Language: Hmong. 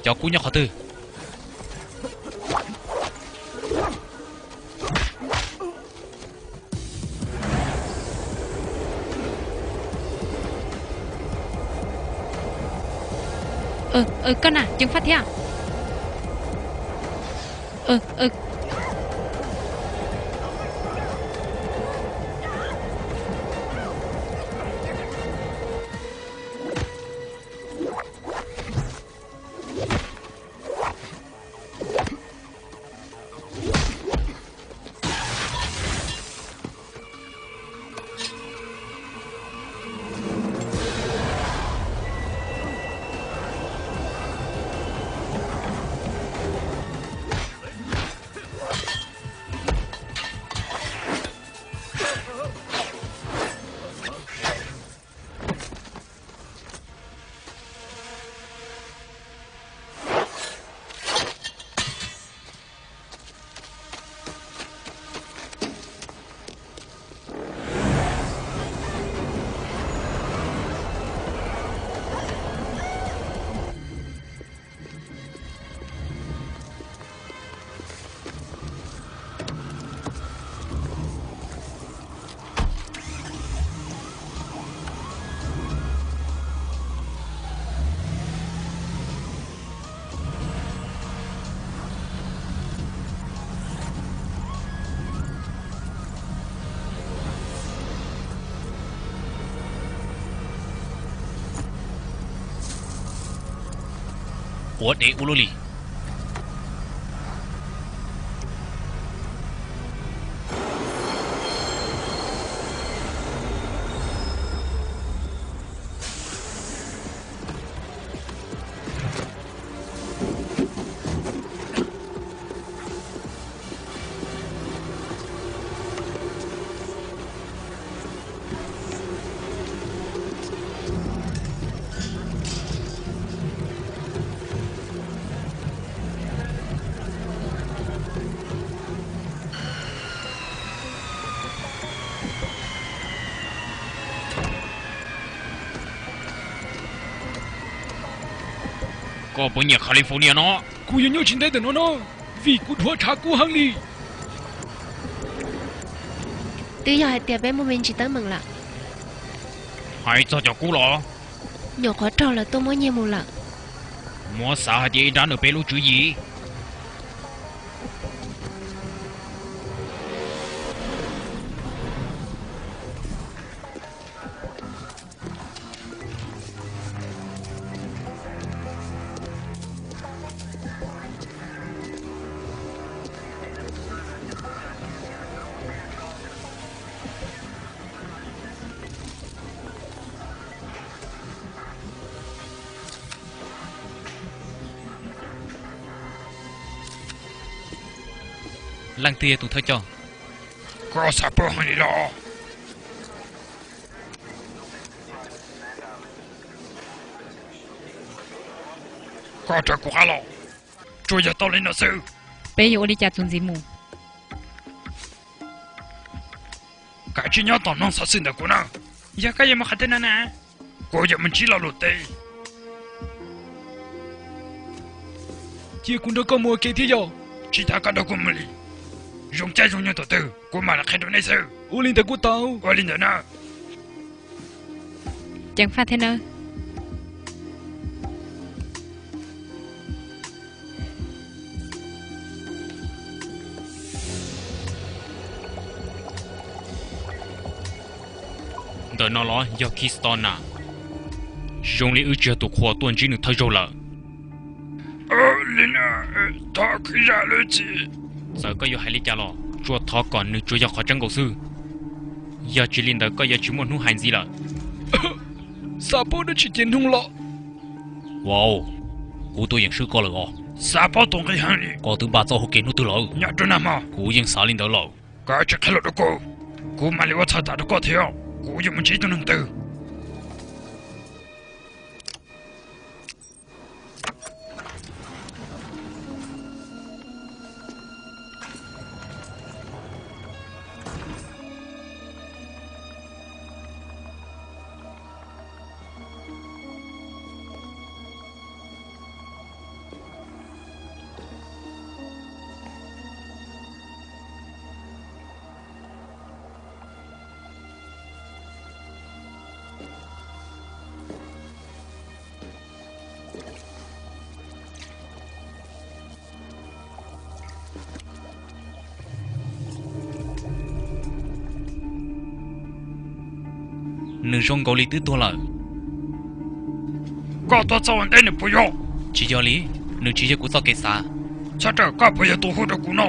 Cov kub nyob qhov twg? Koj na, ceev faj thiab. Quav dev ua luaj li. Koj puas nyiam California no? Kuv yuav nyuaj tsis ntev ntawm no no, vim kuv dhuav tshav kub heev li. Twb yog hais tias peb muaj me ntsis teeb meem lawm. Hais txog cov kub los? Nyuam qhuav raug lawv tuaj muab nyiag mus lawm. Muab xav hais tias ib nrab ntawm peb lub tswv yim. Leej twg yog tus thawj coj? Koj xav paub heev li los? Koj raws kuv qab los, tsuas yog tau li no xwb. Peb yuav ua li cas txuas ntxiv mus? Kav tsij nyob tom mloog xov xwm ntawm kuv na. Yog koj yuav mus qhov twg no na? Kuv yuav mus ntsib lo lus teb. Cia kuv nrog koj mus ua ke thiab yog? Tsis tas koj nrog kuv mus li. Zoo caij zoo nyoog thaum twg kuv mam li qhia rau nej xwb. Ua li ntawd kuj tau. Ua li ntawd na. Ceev faj thiab nawb. Ntawm no los yog Kistona. Zoo li wb tsis yog tus qhua tuaj ntsib nws thawj zaug lawm. Li no, thov kwv zam lub txim. Txawm koj yuav hais li cas los tsuas thov kom nws tsuas yog qhov tseeb nkaus xwb. Yog tsis li ntawd koj yuav tsis muaj hnub hais ntxiv lawm. Xav paub dab tsi ces nug los. Wow, kuv tuaj yeem swb koj lawm os. Xav paub tus nqi heev li. Koj twb npaj txoj hau kev hnub twg lawm? Nyob rau nag hmo. Kuv yeej xav li ntawd lawm. Koj tsis qhia los rau kuv, kuv mam li ua txhawj tam rau koj thiab. Kuv yuav mus ntsib tus neeg twg? Nws zoo nkaus li twb tuag lawm. Koj tuaj txog ua ntej nws puas yog? Tsis yog li, nws tsis yog kuv txoj kev xav. Txhob rawm, koj puas yog tus hu rau kuv no?